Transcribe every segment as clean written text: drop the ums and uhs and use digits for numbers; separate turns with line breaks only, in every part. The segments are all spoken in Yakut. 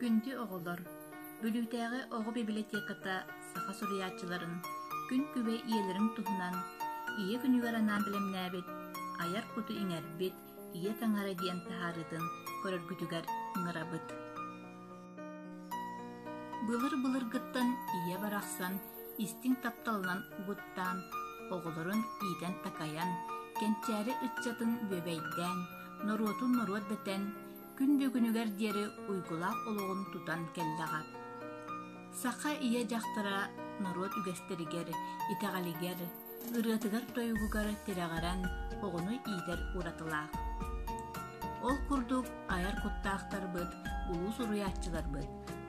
Күндү оҕолор, Бүлүүтээҕи оҕо библиотеката саха суруйааччыларын күн күбэй ийэлэрин туһунан Ийэ күнүгэр анаан бэлэмнээбит айар куту иҥэрбит Ийэ таҥара диэн таһаарыытын көрөргүтүгэр ыҥырабыт. Былыр-былыргыттан ийэ барахсан истиҥ тапталынан угуттаан, оҕолорун иитэн-такайан, кэнчээри ыччатын бүөбэйдээн, норуотун норуот дэтэн, күн бүгүнүгэр диэри уйгулаах олоҕун тутан кэллэҕэ. Саха ийэ дьахтара норуот үгэстэригэр, итэҕэлигэр, ырыатыгар-тойугугар тирэҕирэн оҕону иитэр уратылаах. Ол курдук айар куттаахтарбыт, улуу суруйааччыларбыт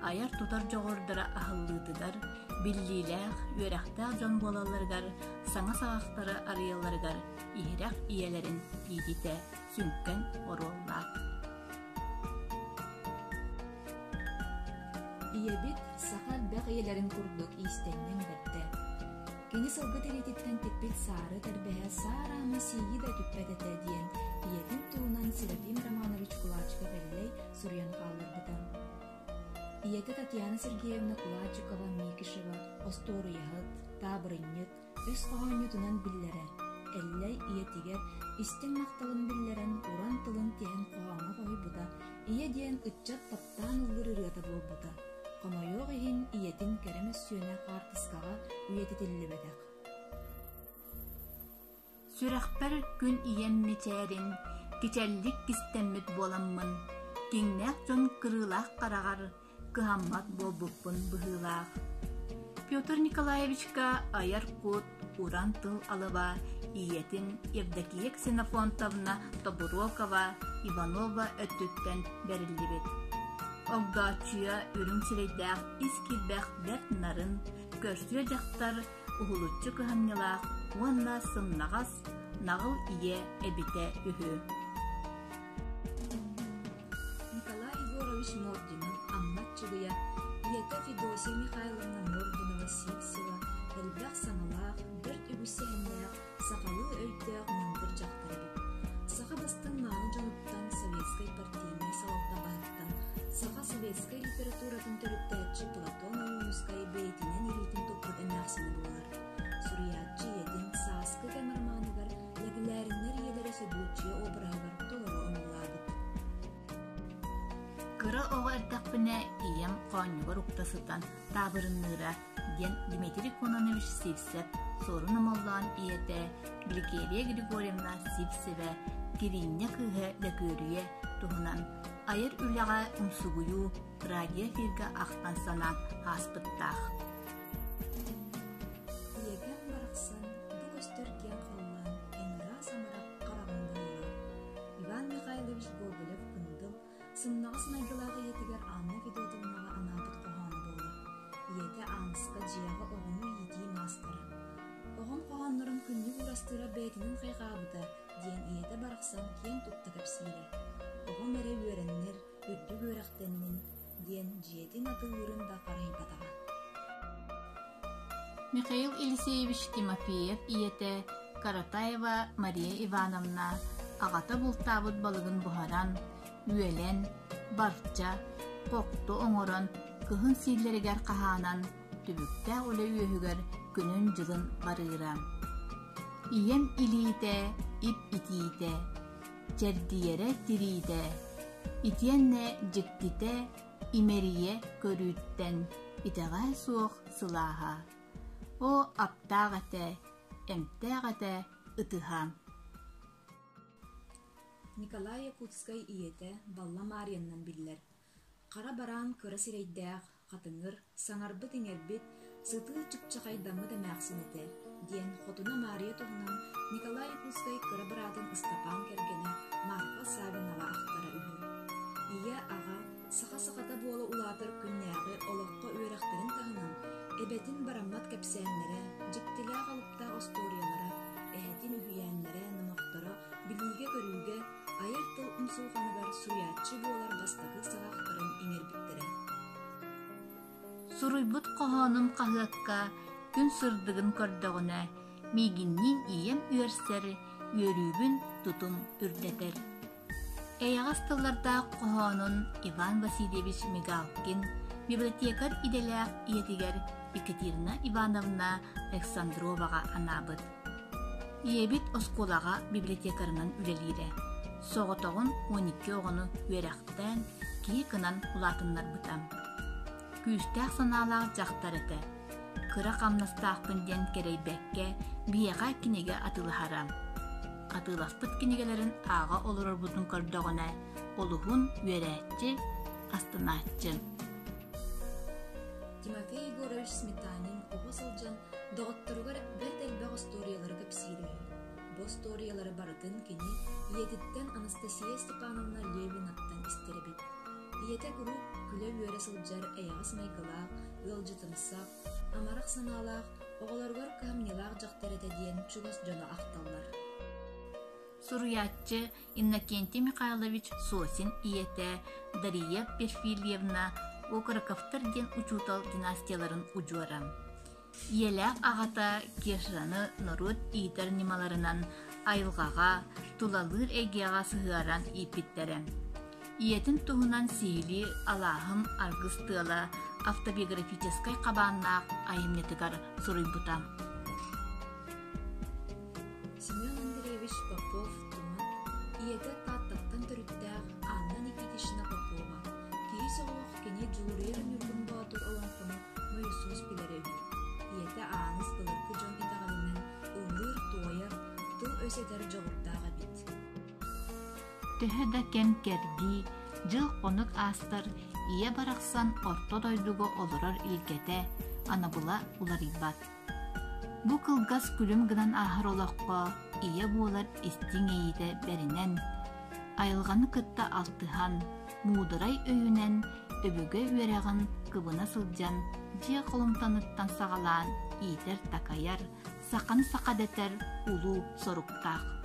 айар-тутар дьоҕурдара аһыллыытыгар, биллиилээх, үөрэхтээх дьон буолалларыгар саҥа саҕахтары арыйалларыгар иһирэх ийэлэрин иитиитэ сүҥкэн оруоллаах.
Ийэбит саха элбэх ийэлэрин курдук иистэнньэҥ бэрдэ. Кини сылгы тириититтэн тикпит саары тэрбэһэ саараама сиийи да түппэт этэ диэн ийэтин туһунан Серафим Романович Кулачиков-Эллэй суруйан хаалларбыта. Ийэтэ Татьяна Сергеевна Кулачикова-Микишева остуоруйаһыт, таабырынньыт, Өс хоһоонньутунан биллэрэ, Эллэй ийэтигэр истиҥ махталын биллэрэн уран тылын тиһэн хоһооҥҥо хоһуйбута, ийэ диэн ыччат таптаан ыллыыр ырыата буолбута. Хомойуох иһин, ийэтин кэрэ мөссүөнэ хаартыскаҕа үйэтитиллибэтэх.
Сүрэхпэр күн ийэм мичээрин кичэллик кистэммит буоламмын, киҥнээх дьон кырыылаах хараҕар кыһаммат буолбуппун быһыылаах. Петр Николаевичка айар кут, уран тыл алыба ийэтин Евдокия Ксенофонтовна Тобурокова Иванова өттүттэн бэриллибит. Огдооччуйа үрүҥ сирэйдээх ис киирбэх бэрт нарын, көрсүө дьахтар уһулуччу кыһамньылаах уонна сымнаҕас, наҕыл ийэ эбитэ үһү.
Николай Егорович Мординов Амма Аччыгыйа, ийэтэ Федосия Михайловна Мординова-Сивцева элбэх саҥалаах, бэрт үгүс сэһэннээх, сахалыы өйдөөх мындыр дьахтар эбит. Саха бастыҥ мааны дьонуттан советскай партийнай салалта баһыттан саха советскай литературатын төрүттээччи Платон Ойуунускай бэйэтинэн илиитин туппут эмээхсинэ буолар. Суруйааччы ийэтин «Сааскы кэм» романыгар Лэглээриннэр ийэлэрэ Сөдүөччүйэ обраһыгар толору ойуулаабыт.
Кыра оҕо эрдэхпинэ ийэм хоонньугар укта сытан таабырынныыра диэн Дмитрий Кононович Сивцев Суорун Омоллоон ийэтэ Гликерия Григорьевна Сивцева Кириинньэ кыыһа Лөкүөрүйэ туһунан айар үлэҕэ умсугуйуу радиоэфиргэ ахтан-санаан ааспыттаах.
Ийэкэм барахсан бу көстөр киэҥ халлаан эн ыраас амарах хараҕыҥ быһыылаах. Иван Михайлович Гоголев-Кындыл сымнаҕас майгылаах ийэтигэр Анна Федотовнаҕа анаабыт хоһооно буолар. Ийэтэ Ааныска дьиэҕэ оҕону иитии маастара. Оҕом хоһооннорун күннүк уурастыыра бэйэтинэн хайҕаабыта диэн ийэтэ барахсан киэн тутта кэпсиирэ. Оҕом эрэ үөрэннэр, үрдүк үөрэхтэннин диэн дьиэтин атыылыырын да харыһыйбатаҕа.
Михаил Елисеевич Тимофеев ийэтэ Каратаева Мария Ивановна аҕата бултаабыт балыгын буһаран, үөлэн, барча, хохту оҥорон, кыһын сииллэригэр хаһаанан, түбүктээх үлэ үөһүгэр күнүн-дьылын барыыра. Ийэм илиитэ ип-итиитэ, чэрдийэрэ тириитэ, итиэннэ дьиктитэ имэрийэ көрүүттэн итэҕэһэ суох сылааһа. Оо, аптаах этэ, эмтээх этэ ытыһа.
Николай Якутскай ийэтэ Балла Маарыйаннан биллэр. Хара бараан кыра сирэйдээх, хатыҥыр, саҥарбыт-иҥэрбит, сытыы чыпчахайдаммыт эмээхсин этэ, диэн хотуна Маарыйа туһунан Николай Якутскай кыра быраатын Ыстапаан кэргэнэ Марфа Савинова ахтара үһү. Ийэ-аҕа саха сахата буола улаатар күннээҕи олоххо үөрэхтэрин таһынан, эбэтин бараммат кэпсээннэрэ, дьиктилээх алыптаах остуоруйалара, эһэтин үһүйээннэрэ, номохторо билиигэ-көрүүгэ, айар тыл умсулҕаныгар суруйааччы буолар бастакы саҕахтарын иҥэрбиттэрэ.
Суруйбут хоһоонум хаһыакка күн сырдыгын көрдөҕүнэ, миигинниин ийэм үөрсэр, үөрүүбүн тутум үрдэтэр. Эйэҕэс тыллардаах хоһоонун Иван Васильевич Мигалкин библиотекарь идэлээх ийэтигэр Екатерина Ивановна Александроваҕа анаабыт. Ийэбит оскуолаҕа библиотекарынан үлэлиирэ. Соҕотоҕун 12 оҕону үөрэхтээн, киһи гынан улаатыннарбыта. Күүстээх санаалаах дьахтар этэ. Кыра хамнастаахпын диэн кэрэйбэккэ, биһиэхэ кинигэ атыылаһара. Атыыласпыт кинигэлэрин ааҕа олорорбутун көрдөҕүнэ, олуһун үөрээччи, астынааччы.
Тимофей Егорович Сметанин оҕо сылдьан доҕотторугар бэрт элбэх остуоруйалары кэпсиирэ үһү. Бу остуоруйалары барытын кини ийэтиттэн Анастасия Степановна Левинаттан истэр эбит. Ийэтэ куруук күлэ-үөрэ сылдьар эйэҕэс майгылаах, ыалдьытымсах, амарах санаалаах, оҕолоругар кыһамньылаах дьахтар этэ диэн чугас дьоно ахталлар.
Суруйааччы Иннокентий Михайлович Сосин ийэтэ Дария Перфильевна Окороковтар диэн учуутал династияларын удьуора. Ийэлээх аҕата Кешаны норуот иитэр ньымаларынан айылҕаҕа, тулалыыр эйгэҕэ сыһыаран ииппиттэрэ. Ийэтин туһунан сиһилии Алааһым аргыс тыала автобиографическай хабааннаах айымньытыгар суруйбута.
Семен Андреевич Попов-Тумат ийэтэ Тааттаттан төрүттээх Анна Никитична Попова киһи соҕотох кини Дьулуруйар Ньургун Боотур олоҥхону нойосуус билэрэ үһү. Ийэтэ Ааныс былыргы дьон итэҕэлинэн ыллыыр-туойар, тыл-өс этэр дьоҕурдаах эбит.
Төһө да кэм-кэрдии, дьыл-хонук аастар, ийэ барахсан орто дойдуга олорор илгэтэ, анабыла уларыйбат. Бу кылгас күлүм гынан ааһар олоххо ийэ буолар истиҥ иэйиитэ бэринэн, айылҕаны кытта алтыһан, муударай өйүнэн өбүгэ үөрэҕин кыбына сылдьан дьиэ холумтаныттан саҕалаан иитэр-такайар, саханы саха дэтэр улуу соруктаах.